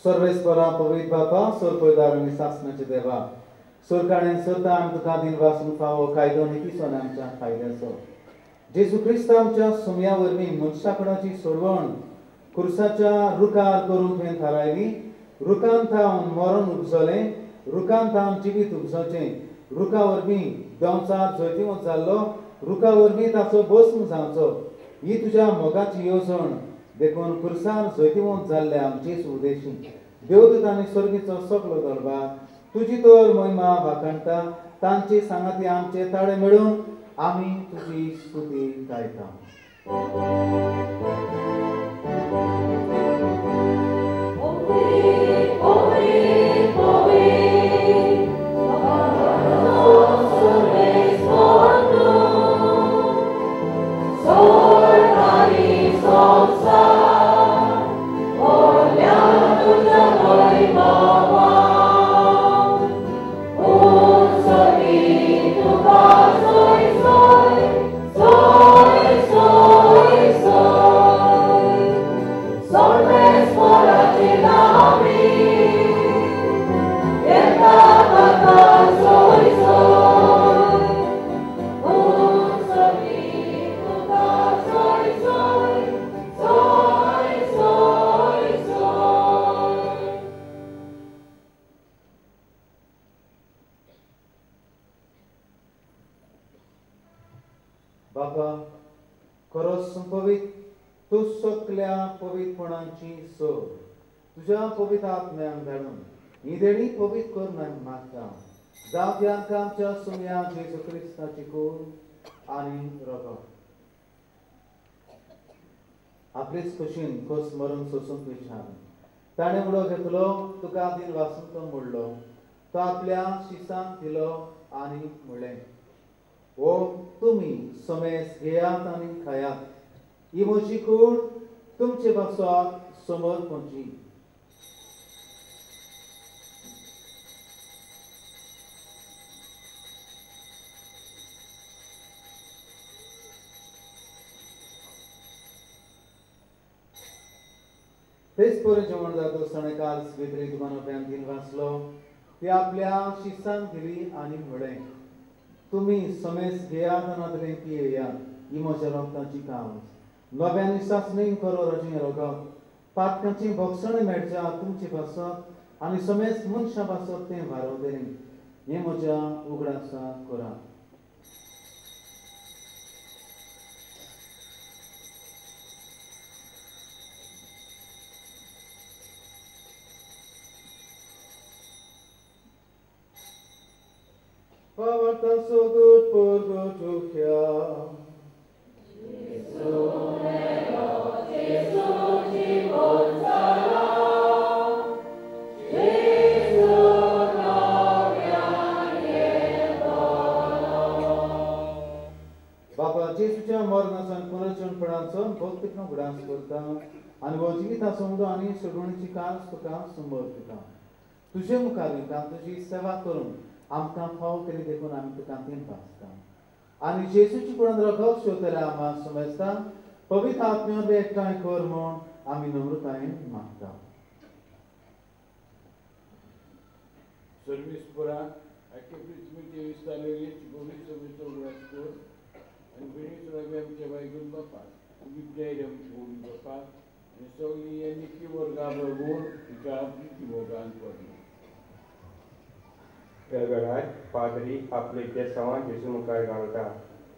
सर्वेस्परा पवित्र बापा सोरपयदार आनी सासणाचे देवा सोरकाणेन सोता आमी तुका दिनवासूंक फावो कायदो नितीचो आनी आमच्या फायद्याचो जेजू क्रिस्त आमच्या सुमया वरवीं मनशापणाची सोडवण खुर्साच्या रुखार करूंक तुवें थारायली. रुखान थावन मरण उपजलें, रुखान थावन जिवीत उपजचें. रुखा वरवीं देंवचार जैतिवंत जाल्लो, रुखा वरवीं ताचो भस्म जावचो. ही तुज्या मोगाची येवजण. देखून खुर्सार जैतिवंत जाल्ल्या जेजू उदेशी देवदूत आनी स्वर्गीचो सगलो दरबार तुजी तर महिमा वाखाणटा. तांचे सांगाती आमचे ताळे मेळून आमी तुजी स्तुती गायता. बाबा खरोच पवित्र तूं सगल्या पवित्रपणाची सोड तुज्या पवित्र आत्म्याक धाडून ही देणी पवित्र करून आमी मागता. जावं ती आमकां आमच्या सुमया जेजू क्रिस्ताची कूड आनी रगत. आपलेच खोशीन खोस मरून सोसूंक विचार ताणें उडो घेतलो, तुका दिन वासून तो मोडलो, तो आपल्या शिसांक दिलो आनी म्हणलें, ओ तुमी समेस घेयात आनी खायात, ही म्हजी कूड तुमचे पासत समर्पणची. तेच परी जेवण जातो सणेकाल स्वित्री तुमान दिन वाचलो, ती आपल्या शिसांक दिली आनी म्हणलें, तुमी समेस घेयात आनी पियेयात, ही म्हज्या रगताची कावज नव्यान सासणीन करोराचें रगत पातकांची भोगसण मेळच्या तुमचे पासत आनी समेस मनशां पासत तें वारवतलें. हें म्हज्या उगडासा करात. Pavarta sogut purgotukya. Jesu melo, Jesu životala, Jesu novia jebolo. बाबा जेजूच्या मरणाचो आनी पुनर्जनपणाचो भक्तीक उगडास करता आनी हो जिविताचो उदो आनी सोडवणीची काज तुका समर्पिता. तुजे मुखार वयता तुजी सेवा करून आमकां फाव केली देखून आमी तुका तीन भासता आनी जेजूची कुडान रगत शेवतल्या आमा समजता पवित्र आत्म्यान एकठांय कर म्हूण आमी नम्रतायेन मागता. सर्वीस पुरा आनी भयणी आमच्या बायगून बापा आमच्या बापा आनी सगळीं निकी वर्गा बरोबर तिच्या प्रिती मोगान पडली. त्या वेळार पाद्री आपले बेसांवां जेजू मुखार घालता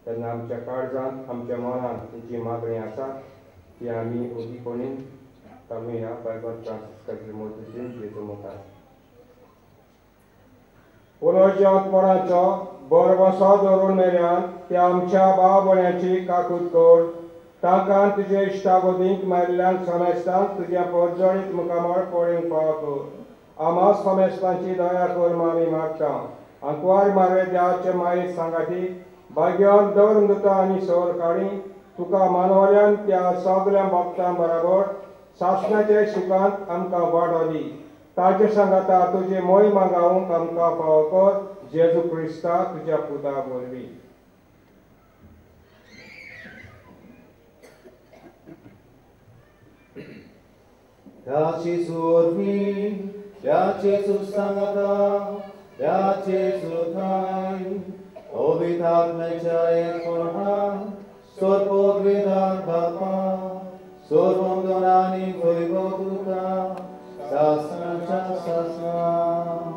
तेन्ना आमच्या काळजांत आमच्या मनांत जी मागणी आसा ती आमी ओगीपणीन घालुया बायबल फ्रांसिस्काचे मोतीन जेजू मुखार. पुनर्जिवंतपणाचो भरवंसो दवरून मेल्यान त्या आमच्या भाव भयणाची काकूत कर, तांकां तुजे इश्टागोदींक मारिल्ल्यान समेस्तांक तुज्या परजळीत मुखामळ पळोवंक फावो कर. आमा समेस्तांची दया कर म्हूण आमी मागता. आंकवार मारे देवाचे माये सांगाती भाग्यान दवर आनी सर काडी तुका मानवल्यान त्या सगल्या भक्तां बराबर सासणाचे सुखांत आमकां वाडो दी. ताचे सांगाता तुजी मोहिमा गावंक आमकां फावो कर जेजू क्रिस्ता तुज्या पुता वरवीं. ताची वरवीं त्या जेजू सांगाता, त्या जेजू थांय, पवित्र एकपणान, सर्वोद्विधान बापा, सर्वंगणांनी वैभव तुका, सासणाच्या सासणा.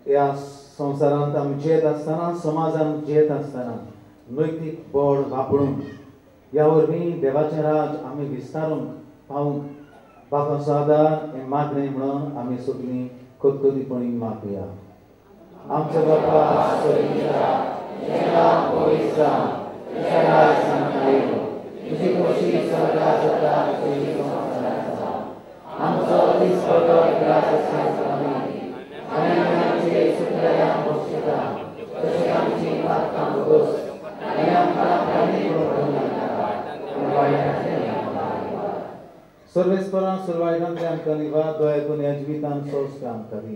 ह्या संवसारांत आमी जियेत आसतना, समाजांत जियेत आसतना नैतीक बळ वापरून ह्या वरवीं देवाचें राज आमी विस्तारूंक पावूंक बापाचो आदार हें मागणें म्हणून आमी सगळीं खतखतीपणी मागया. आमच्या बापा स्वर्गीच्या, तुजें नांव पवित्र जावं, तुजें राज आमकां येवं, तुजी खोशी स्वर्गांत जाता तशी संवसारांत जावं. आमचो दीसपट्टो ग्रास आमी आनी आमचे सुखदायक बक्षिता, तशें आमची पातकां भोगस आनी आमकां प्राणी करूंक नाका, पूण वायटांतल्यान आमकां वाटाय. सर्वेस्परान सुरवायटांतले आमकां निवार, दया करून ह्या जिवितान संस्कार आमकां दी.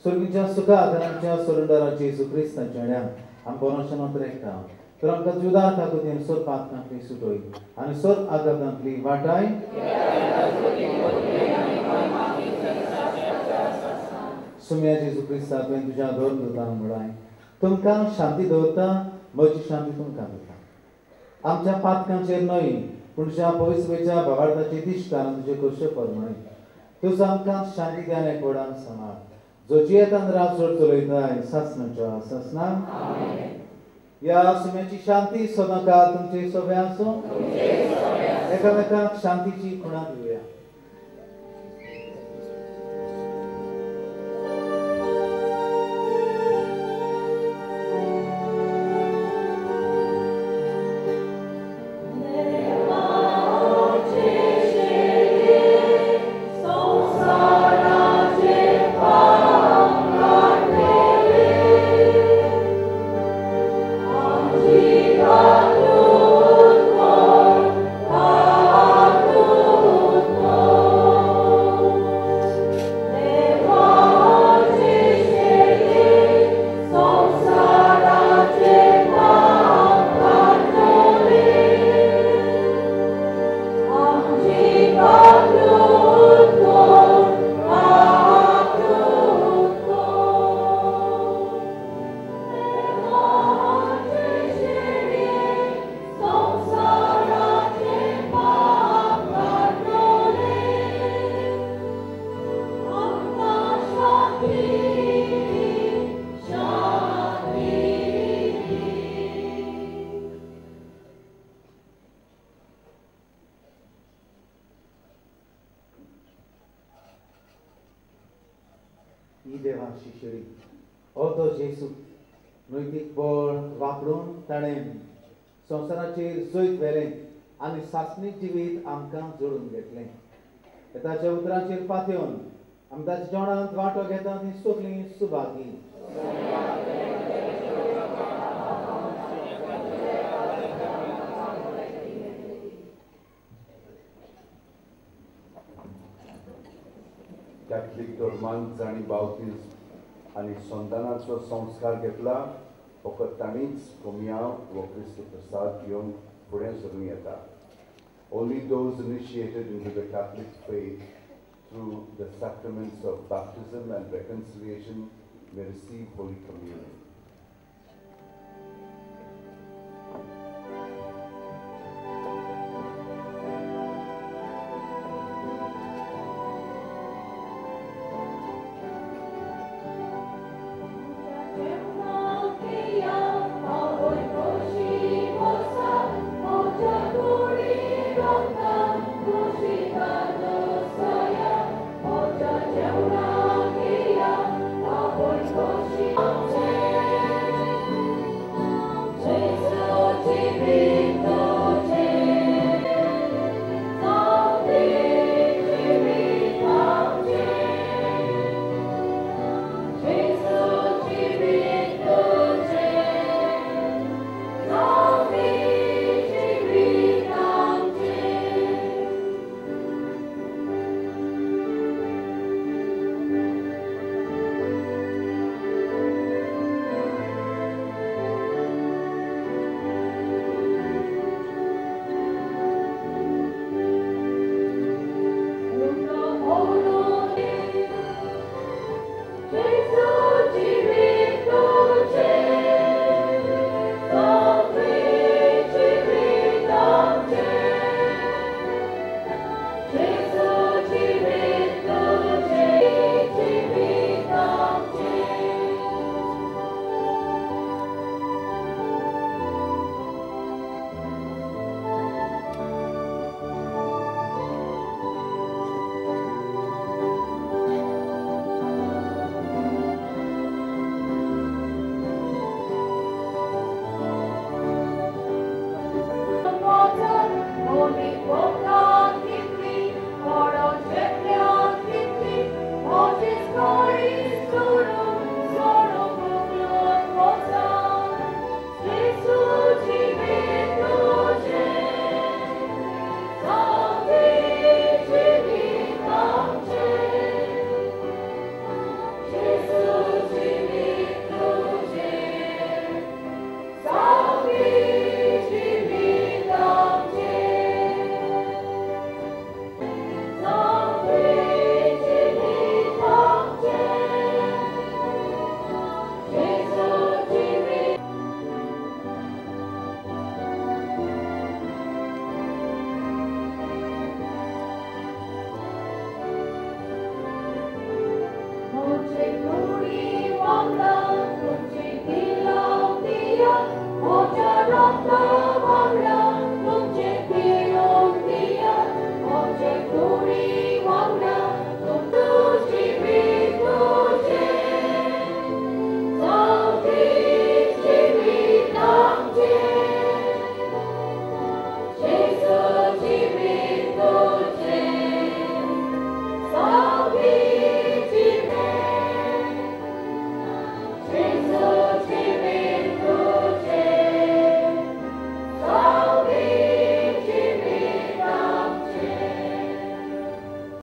स्वर्गीच्या सुखाक आनी आमच्या सरुंडरा जेजू क्रिस्ताच्या हेण्यान आमी बरोशनांत रेखता, तर आमकां जुदार काकुतीन सोर पातकांतली सुटय आनी सोर आघातांतली वाटाय. सुम्या जेजू क्रिस्ता, तुवें तुज्या धर्मदूतान म्हळाय, तुमकां शांती दवरता, म्हजी शांती तुमकां दिता. आमच्या पातकांचेर न्हय, पूण तुज्या पवित्रच्या भावार्थाची दिश्टान तुजे करचे प्रमाणे तुजो आमकां शांती दी आनी एकवटान सांबाळ, जो जियेतान राज जोड चलयताय सासणाच्या सासणाक. ह्या सुम्याची शांती सदांकाळ तुमचे सगळे आसूं. एकामेकांक शांतीची खुणा दिवया. संवसाराचेर जैत व्हेलें आनी सासणीक जिवीत आमकां जोडून घेतलें. ताच्या उतरांचेर पातयेवन आमी ताच्या जेवणांत वांटो घेता ती सगळीं सुभागी. कॅथलीक धर्मांत जांणी बावतीज आनी संतानाचो संस्कार घेतला फकत तांणीच कोमियांव व क्रिस्त प्रसाद घेवन फुडें सरूं येता. Only those initiated into the Catholic faith through the sacraments of baptism and reconciliation may receive Holy Communion.